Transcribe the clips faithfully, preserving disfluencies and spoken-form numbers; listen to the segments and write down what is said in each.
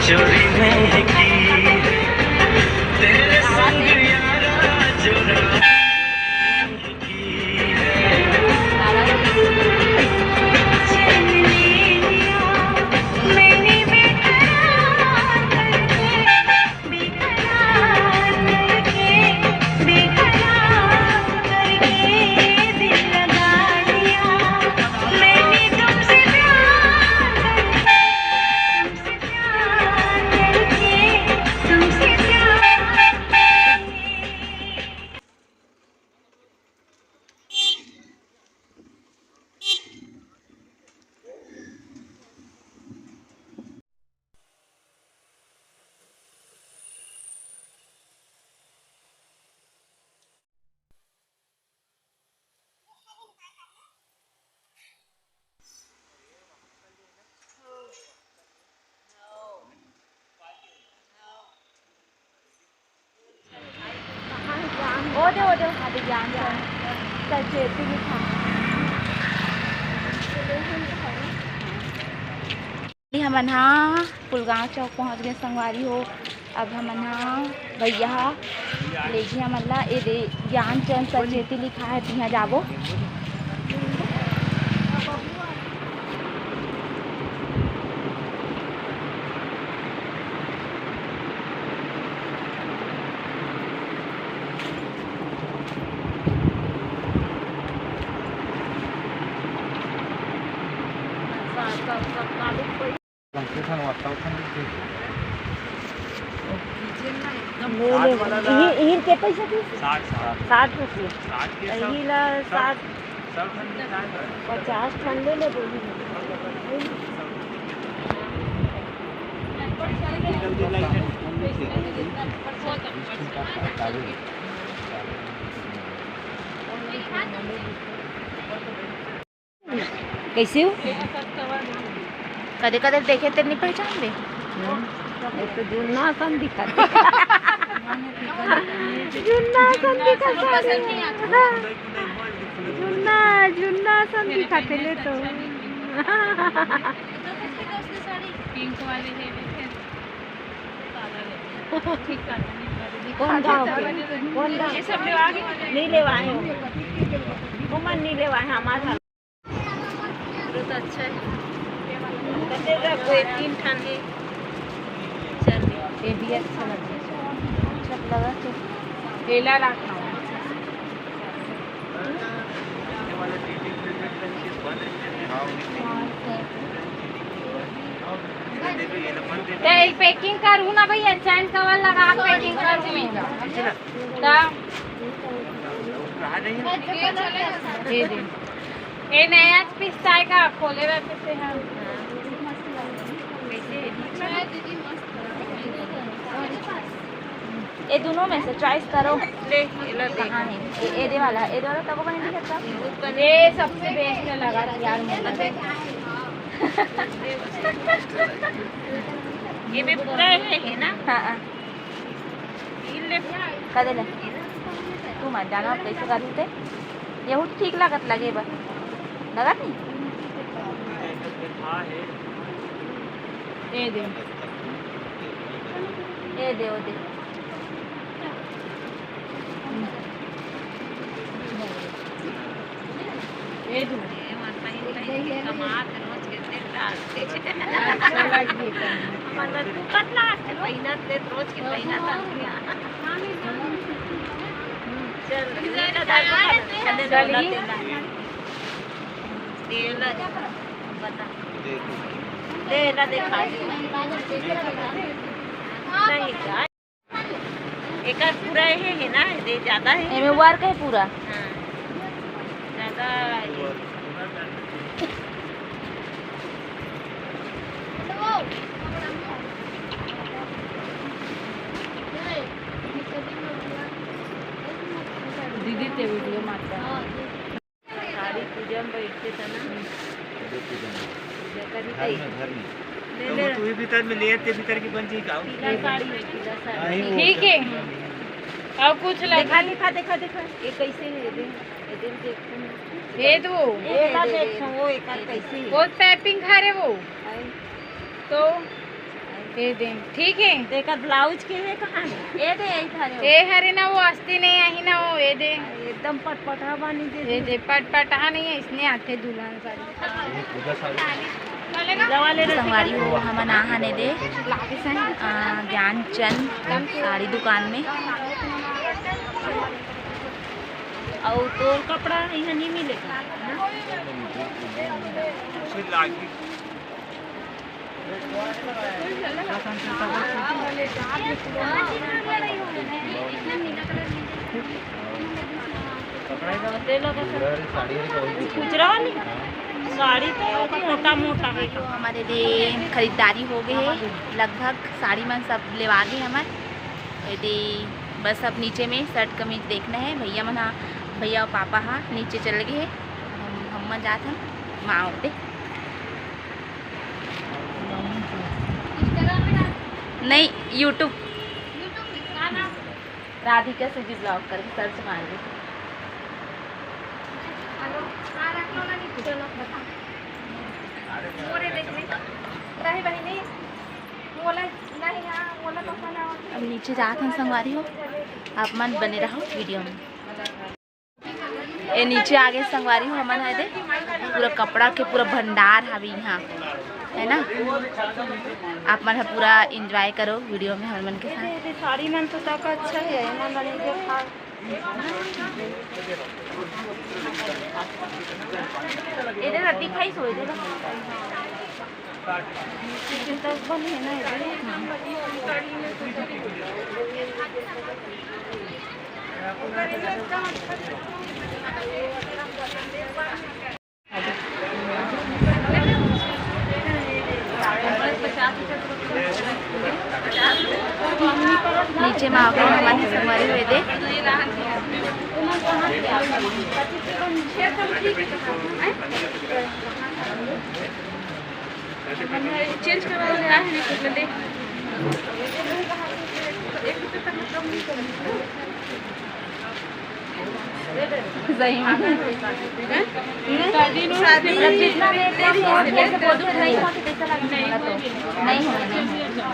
ओ दे, ओ दे, ओ दे, ज्ञान, ज्ञान। सचेती लिखा। हमन हा फुलगांव चौक पहुंच गए संगवारी हो। अब हमन हा भैया हा लेगी हमन ला ए दे ज्ञानचंद सचेती लिखा है, तिहा जाबो। ले ले, इही, इही के पैसा दे। साठ, साठ। साठ रुपये। साठ के तो सब, इही ला सब, साठ, सब ठन दिखाए बर। पचास ठन ले ले, बोली। कैसे हो? कदे कदे देखे ते नहीं पहचान दे। हम्म, ये तो जुन्ना सन दिखत हे। जुन्ना सन दिखत हे। जुन्ना, जुन्ना सन दिखत हे ले तो। पिंक वाले है। कौन गाँव के? कौन गाँव? ये सब लेवा के नहीं लेवाए हो। ओमन नहीं लेवाए, हमार बहुत अच्छा है। कते का कोई तीन ठन है। चल, ये भी अच्छा लग रहा है। अच्छा लगा तो। केला रखा हुआ। ते एक packing करू ना भैया, चैन कवर लगा के packing करू। ता ये दे। ए नया पीस आएगा, खोले रहते थे हम। ए दोनों में से choice करो। ले, एला देख। कहाँ है? ए, ए दे वाला, ए दे वाला तब को नहीं दिखता। ये सबसे best लगा यार मुझे। ये में पूरा है, है ना? हाँ, हाँ। कदे ले? तू मत जाना, आप कैसे करू ते? यहू ठीक लागत लगे बा। लगत नहीं? ए दे। ए दे, ओ दे। ए दे। मतलब तू कतला आके पहिनत ले, रोज के पहिनत आके। चल, चल, चल। तेल बता। दे ना, देखा दे। नहीं का? एकर पूरा हे, हे ना, दे ज्यादा हे। एमे work हे पूरा। हाँ। ज्यादा हे। दीदी ते video मारता। साड़ी पूजा में बैठते था ना। पूजा करी घर थी। में, घर में। ले तो ले। वो तू ही भीतर में ले, ते भीतर की बन जी का? पीला साड़ी है, पीला साड़ी। हाँ, ये वो ठीक है। और कुछ लगा? देखा, देखा, देखा, देखा। ये कैसे है? ये दे, ये दे देखो ना। ये दो। ये ला देखो, वो एक आध कैसे है? वो packing खा रहे वो। आई। तो? आई। ये दे, ठीक है। तेकर ब्लाउज के हे कहाँ हे? ये दे, यही धरे हो। ये हरे ना, वो अस्ती नहीं आई ना, वो ये दे। एकदम पटपटहा बानी दे ये दे। दे, पटपटहा नहीं है, इसने आते दुल्हन साड़ी। ये पूजा साड़ी। संगवारी हो, हमन आहन ए दे, अ, ज्ञानचंद साड़ी दुकान में। अउ तोर कपड़ा इहाँ नहीं मिलेगा। खुचरा वाली साड़ी तो मोटा मोटा है। तो हमर ए दे खरीदारी हो गए हे, लगभग साड़ी मन सब लेवा गे हमर। ए दे बस अब नीचे में शर्ट कमीज देखना है। भैया मन हा, भैया अउ पापा हा नीचे चल गए हे, हम, हम मन जात हन माँ ओते। नहीं, YouTube। राधिका सुजी ब्लॉग करके सर्च मार लो। अब नीचे जात हन संगवारी हो, आप मन बने रहो वीडियो में। ए नीचे आगे संगवारी हो, हमन हा ए दे पूरा कपड़ा के पूरा भंडार हवे इहाँ, है ना। आप मन हा पूरा एंजॉय करो वीडियो में हमन के साथ। ए दे साड़ी मन तो तक अच्छा है, एमन ला नहीं देखा। ए दे ना दिखाई सो, ए दे ना। नीचे में आके हमन संगवारी हो ए दे। चेंज करवा ले, आ है ना, कुछ ले। सही में। हैं? शादी में शादी मतलब जितना भी एकदम जैसे बोलूँ नहीं हो तो कैसा लगने वाला तो? नहीं हो, नहीं हो।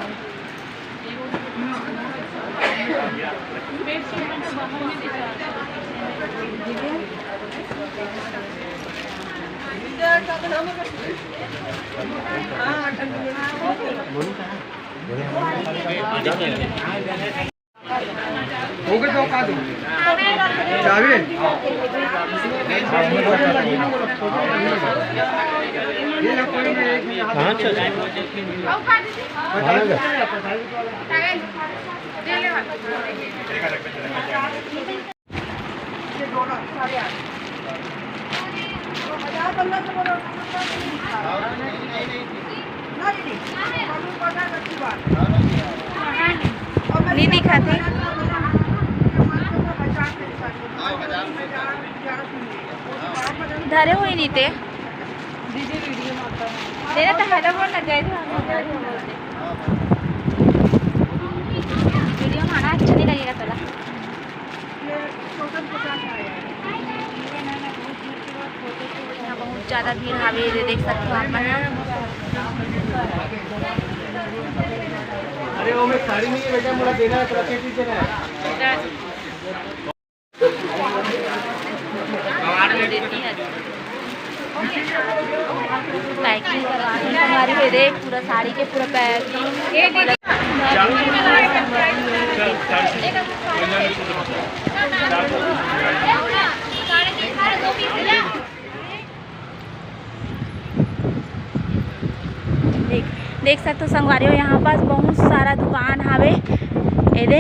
कहाँ चल? नहीं दिखाते। धरे हुए नहीं थे। तेरा तो हेलो बोल लग गए थे। वीडियो में आना अच्छा नहीं लगेगा तोला। यहाँ बहुत ज्यादा भीड़ हावे, ये देख सकते हो आप मन। अरे वो में साड़ी नहीं है बेटा, मोला देना है, थोड़ा पेटी देना है। पैकिंग करवा रही हमारी, ये देख पूरा साड़ी के पूरा पैकिंग। देख, देख सकते हो संगवारी हो, यहाँ पास बहुत सारा दुकान हावे। ये दे,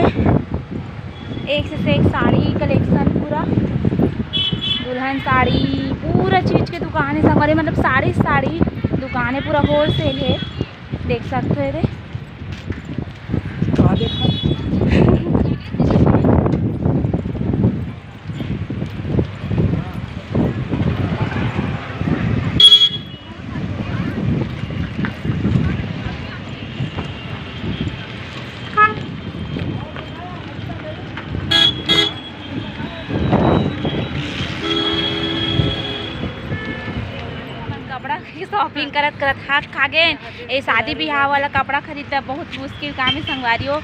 एक से एक साड़ी कलेक्शन पूरा, दुल्हन साड़ी, पूरा चीज के दुकान है संगवारी, मतलब साड़ी, साड़ी दुकान है, पूरा होलसेल है। देख सकते हो ये दे। कपड़ा की शॉप शॉपिंग करत करत हाथ खा गेन। ए शादी बिहाव वाला कपड़ा खरीदना बहुत मुश्किल काम हे संगवारी हो।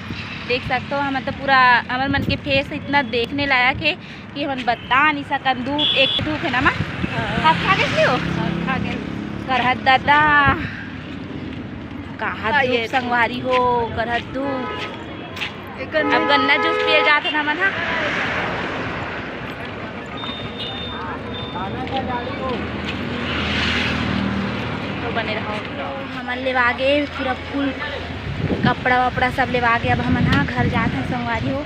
देख सकथो, हमन तो पूरा, हमर मन के फेस इतना देखने लायक हे कि हमन बता नहीं सकन। धूप, एक धूप हे ना माँ। हाथ खा गेस लियो। खा गेन। करहत दादा, कहा धूप संगवारी हो, करहत धूप। अब गन्ना जूस पिए जात हन हमन हा। तो बने रहो। हमन लेवा गे पूरा फुल कपड़ा वपड़ा सब लेवा गे। अब हमन हा घर जात हन संगवारी हो।